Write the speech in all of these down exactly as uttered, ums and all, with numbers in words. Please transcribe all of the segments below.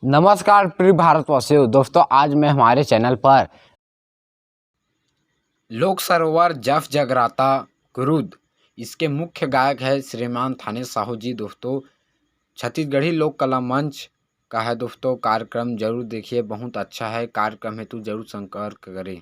नमस्कार प्रिय भारतवासियों, दोस्तों, आज मैं हमारे चैनल पर लोक सरोवर जफ जगराता कुरुद, इसके मुख्य गायक है श्रीमान थानेश साहू जी। दोस्तों, छत्तीसगढ़ी लोक कला मंच का है दोस्तों कार्यक्रम, जरूर देखिए, बहुत अच्छा है। कार्यक्रम हेतु जरूर संपर्क करें।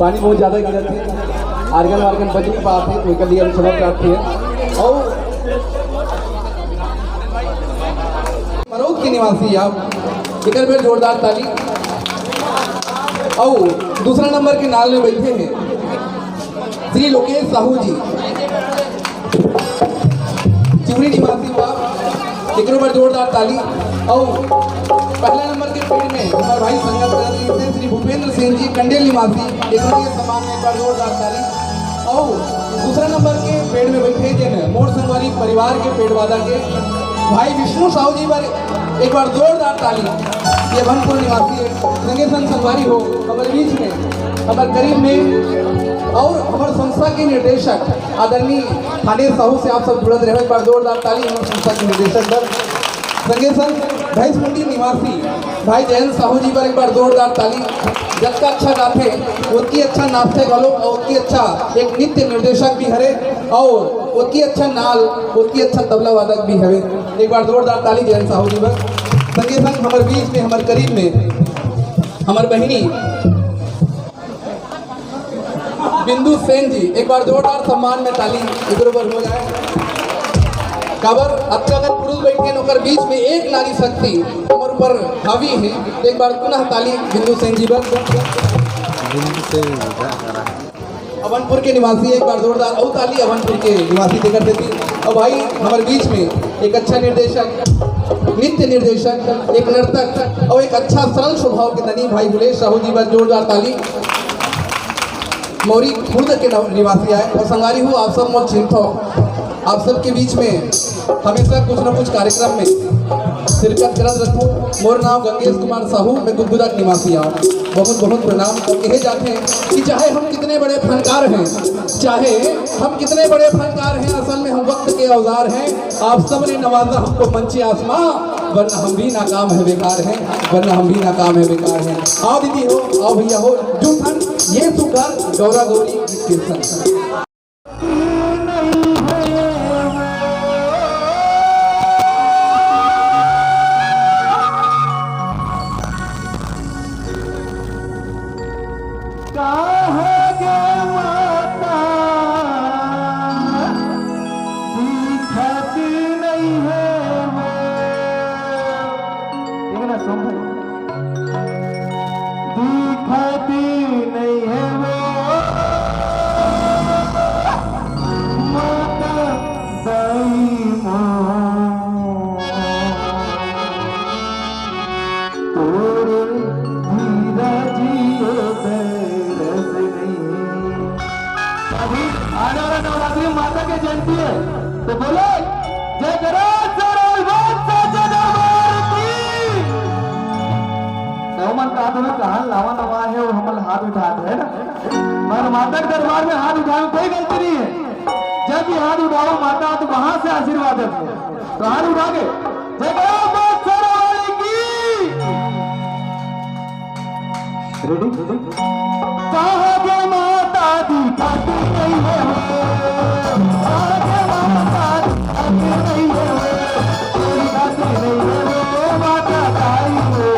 पानी बहुत ज्यादा गिरत हे, organ वार्गन बज नहीं पात हे, तो एकर लिए हम क्षमा प्रार्थी है। और मरौद के निवासी आप, एकर बर जोरदार ताली। और दूसरा नंबर के नाल में बैठे हैं श्री लोकेश साहू जी, चिवरी निवासी बा, एकरो बर जोरदार ताली। और पहला नंबर के पेड़ में हमारे भाई संगत करत रहिस हे श्री भूपेंद्र सेन जी, कंडेल निवासी, एकरो के सम्मान में एक बार जोरदार ताली। और दूसरा नंबर के पेड़ में बैठे जेन मोर संगवारी परिवार के पेड़ वादा के भाई विष्णु साहू जी बर एक बार जोरदार ताली। ये अभनपुर निवासी है, संगे संग संगवारी हो, हमारे बीच में, हमारे करीब में, और हमारे संस्था के निर्देशक आदरणीय थानेश साहू से आप सब जुड़त रहे, एक बार जोरदार ताली हमारे संस्था के निर्देशक बर। संगे संग भैंसमुंडी निवासी भाई जयंत साहू जी बर एक बार जोरदार ताली। जतका अच्छा गाथे, ओतकी अच्छा नाचथे घलो, और ओतकी अच्छा एक नृत्य निर्देशक भी हरे, और ओतकी अच्छा नाल, ओतकी अच्छा तबला वादक भी हवे। एक बार जोरदार ताली जयंत साहू जी बर। संगे संग हमर बीच में, हमर करीब में, हमर बहिनी बिंदु सेन जी, एक बार जोरदार सम्मान में ताली एकरो बर हो जाए। काबर अतका अगर पुरुष बैठ के ओकर बीच में एक नारी शक्ति हमर ऊपर हावी है, तो एक बार पुनः ताली बिंदु सेन जी बर। बिंदु सेन जी, अभनपुर के निवासी, एक बार जोरदार और ताली अभनपुर के निवासी देकर देती। और भाई, हमारे बीच में एक अच्छा निर्देशक, नृत्य निर्देशक, एक नर्तक और एक अच्छा सरल स्वभाव के धनी भाई हुलेश साहू जी बर जोरदार ताली। मौरी खुर्द के नव-, निवासी आए और संगारी हूँ, आप सब मोर चिन्हत हो। आप सबके बीच में हमेशा कुछ न कुछ कार्यक्रम में शिरकत करत रहूं। मोर नाम गंगेश कुमार साहू, मैं गुदगुदा के निवासी आऊँ। बहुत बहुत प्रणाम। और कहे जाते हैं कि चाहे हम कितने बड़े फनकार हैं, चाहे हम कितने बड़े फनकार हैं, असल में हम वक्त के औजार हैं। आप सब ने नवाजा हमको मंच आसमां, वरना हम भी नाकाम है बेकार हैं, वरना हम भी नाकाम है बेकार हैं। आओ दीदी हो, आओ भैया हो, जूठन ये सुघर गौरा गौरी गीत कीर्तन। कहाँ गे माता, दिखत नइ हे वो। ठीक है ना, सोम भाई? दिखत नइ हे वो माता दाई मोर। तोरे धीरज ये तरस नहीं। अभी आने वाला नवरात्रि में माता के जयंती है, तो बोलो, जय करो, शेरावाली माता जगदम्बा की। तो मन कहा तुम्हें कहाँ लावा नवा है, वो हमल हाथ उठाते हैं ना। पर माता के दरबार में हाथ उठावे में कोई गलती नहीं है। जब भी हाथ उठाओ माता, तो वहां से आशीर्वाद है। तो हाथ उठा के जय बोलो माँ शेरावाली की। रेडी? कहाँ गे माता दिखत नइ हे वो, कहाँ गे माता दिखत नइ हे वो, दिखत नइ हे वो, माता ताई वो।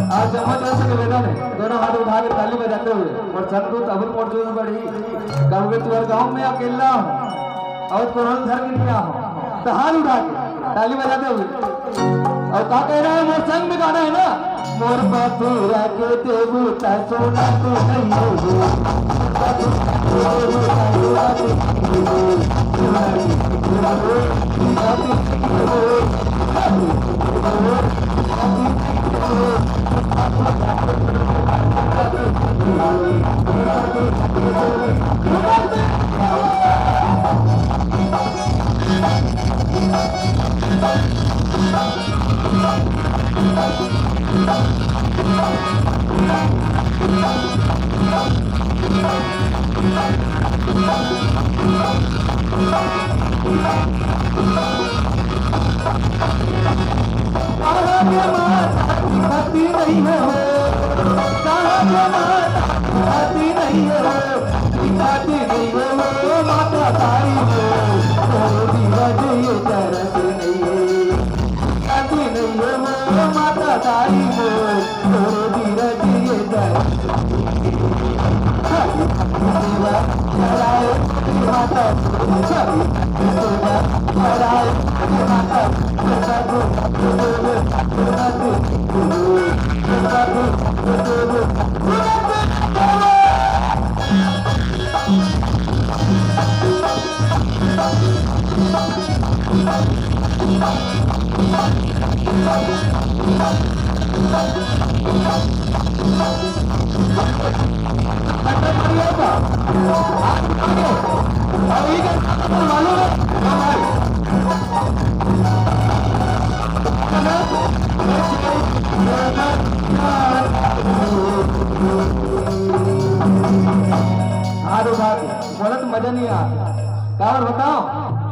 आज जम्मो जन से निवेदन है, दोनों हाथ उठा के ताली बजाते हुए, मोर संग तो तबल मोर जोश बढ़ी, कहूँगे तुम्हारे गाँव में अकेला हूँ और कोनो धर्म नहीं हो, तो हाथ उठा के ताली बजाते हुए। और का कह रहा है, मोर संग में गाना है ना, मोर पतुरा के देवता सोना तू नहीं हो। हाथ उठा के बोलत मजा नहीं आ। काबर बताओ,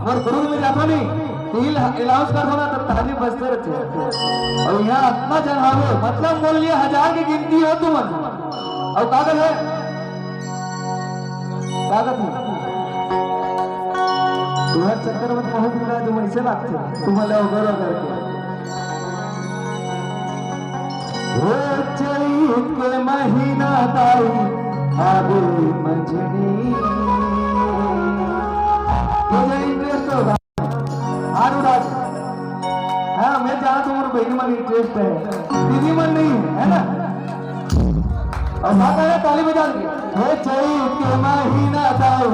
मोर गुरु में जाता नहीं, तिल अनाउंस कर दो ना, तब ताली बजते रहते हैं। और यहाँ इतना जन हावे, मतलब बोल लिया, हजार की गिनती हो तुमन। और का कर है? का कर तू? तुम्हारे चक्कर में बहुत मिला जो वैसे लागते, तुम्हारे अगर अगर के। वो चैत के महीना दाई आवे मंझनी। तुझे इंटरेस्ट होगा। हाथ उठा दे। हाँ, मैं जानता हूँ, मेरे बहनी मन इंटरेस्ट है, दीदी मन नहीं है, है ना? और बात है ताली बजा के। हे चैत के महीना दाऊ,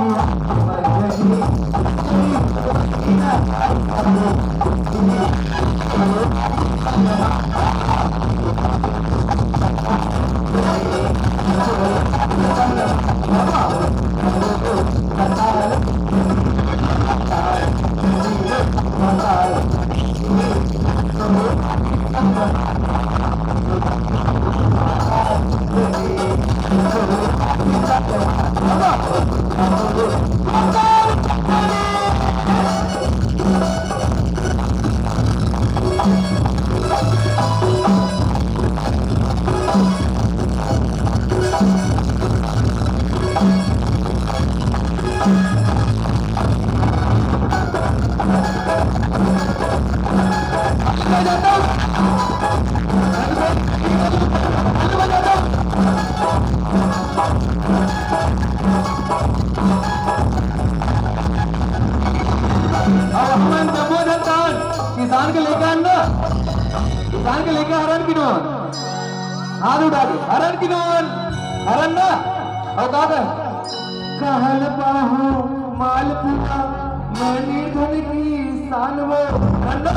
अब हमन जम्मो झन तान किसान के लइका हन ना, किसान के लइका हरन कि नोहन? हाथ उठा के, हरन कि नोहन? हरन ना? अउ का कहे? कहल पाहूँ मालपुआ, मैं निर्धन किसान वो, हरन ना?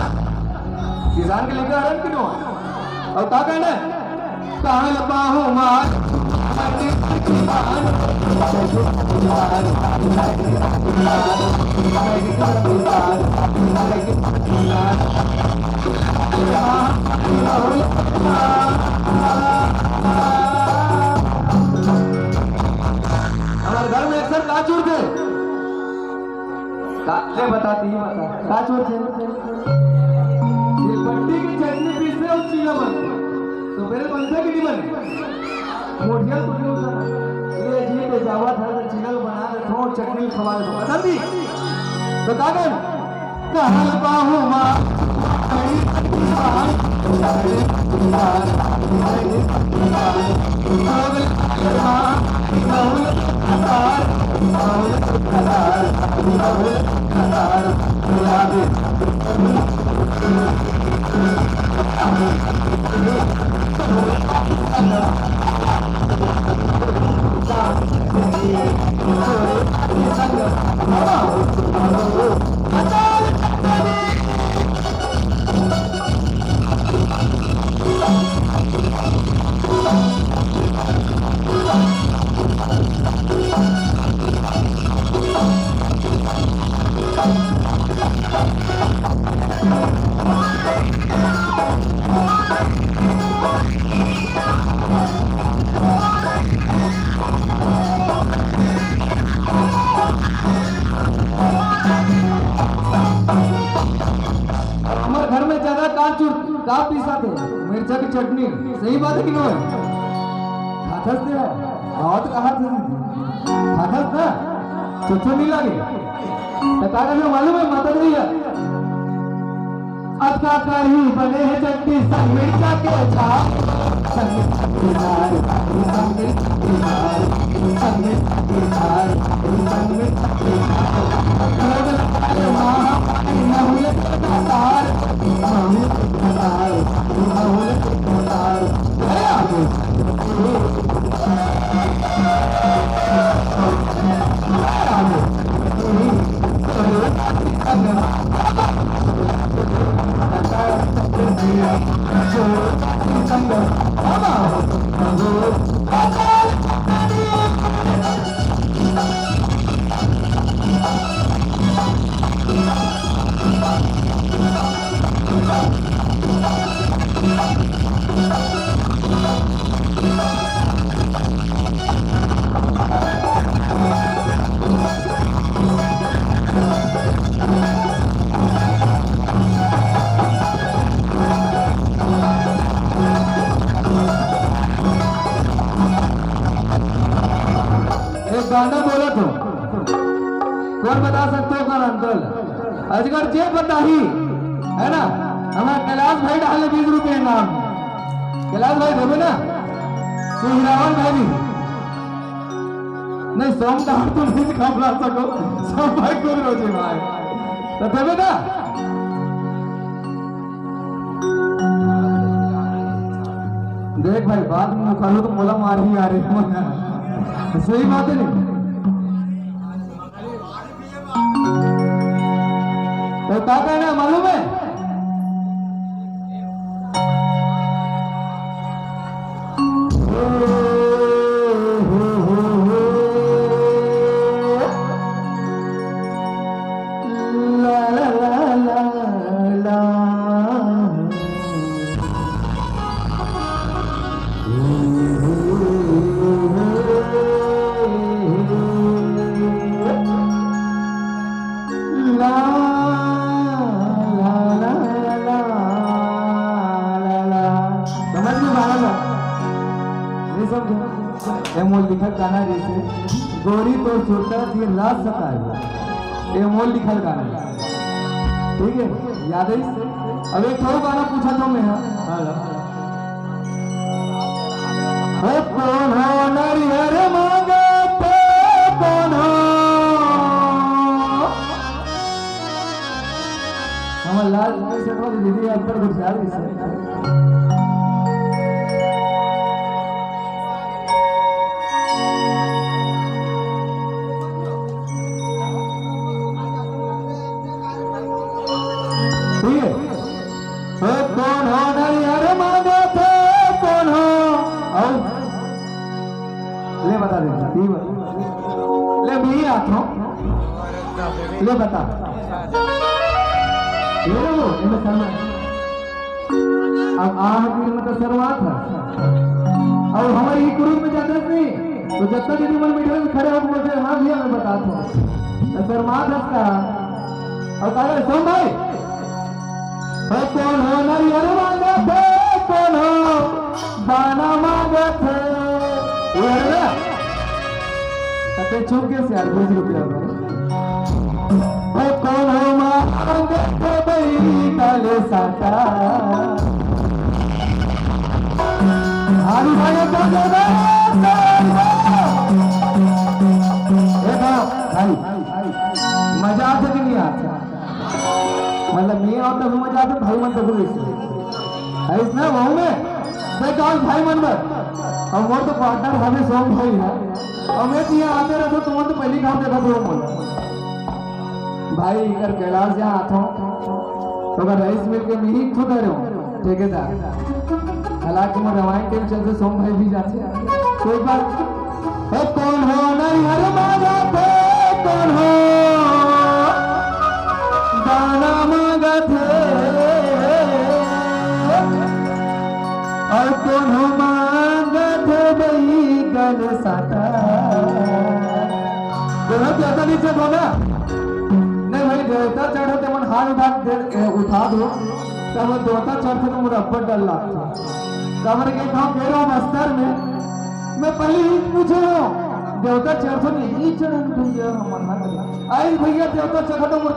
किसान के लइका हरन कि नोहन? अउ का कहना है? काल पाहु मार हमारे घर में अक्सर का चूर थे? का, ले बता, तू ही बता। का चूर थे? सिलबट्टी के चटनी पीसे अउ चीला बन। सुबेरे बनथे कि नहीं बने? मोटिया तो नहीं होता। ये जी पे जावा था तो चीला बना दे, थोड़ा चटनी खवा दे। बता दी। तो का कर? कहल बाहु माँ। का पीसत हे? मिर्चा के चटनी। सही बात हे कि नोहे? खाथस ते? बहुत कहा था। खाथस ना? चुच्चो नहीं लागे। तो का करना मालूम हे, माता जी हे? अब का करी, बने हे चटनी संग मिर्चा के अचार। संग मिर्चा के अचार, संग मिर्चा के अचार, संग मिर्चा के अचार, संग मिर्चा के अचार। लोग लगा ले वहाँ पानी, महूल के अचार। एक गाना बोलत हों, कोन बता सकत हो कोन अंकल? अजगर जे बताही, हे ना, हमर कैलाश भाई डाले बीस रुपया इनाम। कैलाश भाई देबे ना? कि हीरावन भाई भी? नहीं, सोम तो हम तुम नहीं खा सको, सोम भाई खुद रोजे भाई। तो देबे ना? देख भाई, बाद में मुकालो तो मोला मारही आ रे। सही बात हे नहीं? तो का कहना हे मालूम हे? समझ में आया ना? नहीं समझे? ए मोर लिखल गाना जैसे गोरी तोर सुरता दिन रात सताए। ए मोर लिखल गाना। ठीक हे, याद हे? अब एक ठो गाना पूछत हों मैं, हाँ। हाँ, ला। ओ कोन हो नरियर मांगत हे, कोन हो? हमर लाल सेठ वाली दीदी अब तक गुस्सा रही से। ठीक हे। ओ कोन हो नरियर मांगत हे, कोन हो? अउ ले बता दे, ये बता। ले, मैं ही आता हूँ। ले बता। ले लो, ये बता ना। अब आह की मतलब शर्मात हे। अब हमारे ही ग्रुप में जाते नहीं, तो जब तक यदि मन बैठे खड़े होके बोलते हैं, "हाँ भैया, मैं बताता हूँ।" तो शर्मात हे इसका। अब कहा, "सुन भाई, ओ कोन हो नरियर मांगत हे, कोन हो बाना मांगत हे?" ये है ना? अबे चुप कैसे यार, बीस रुपया में। ओ कोन हो मांगत हे भाई काले साटा। आलू भाई को दे दे। ए भाई, भाई, मजा आथे कि नहीं आथे? मतलब, मैं अउ तब मजा आथे, भाई मन तब ऐसे। है इस ना, वहू में? देख, आज भाई मन बर। अउ मोर तो पार्टनर हवे सोम भाई हे। अउ मैं तो यहाँ आते रहता हूँ, तुमन तो पहली घाव देखा था मोला। भाई, इकर कैलाश यहाँ आता हूँ, तो अगर रईस मिल के मैं ही खुद आ रहा हूँ, ठेकेदार। हालांकि मैं रवायन के चलते सोम भाई भी जाते हैं। कोई बात। ओ कोन हो नरियर मांगत हे, कोन हो दाना मांगत हे, अउ कोन हो मांगत हे बैगन साटा। बोलो, ज्यादा नीचे बोला। नहीं भाई, देवता चढ़ो, तेमन हाथ उठा दे, ए, उठा दो। तब देवता चढ़थे तो मोर अब्बड़ डर लगथे। काबर के गाँव गए रहो बस्तर में, मैं पहले ही पूछे हो, देवता चढ़थे नहीं चढ़न भैया, हम आए भैया देवता चढ़ा तो मोर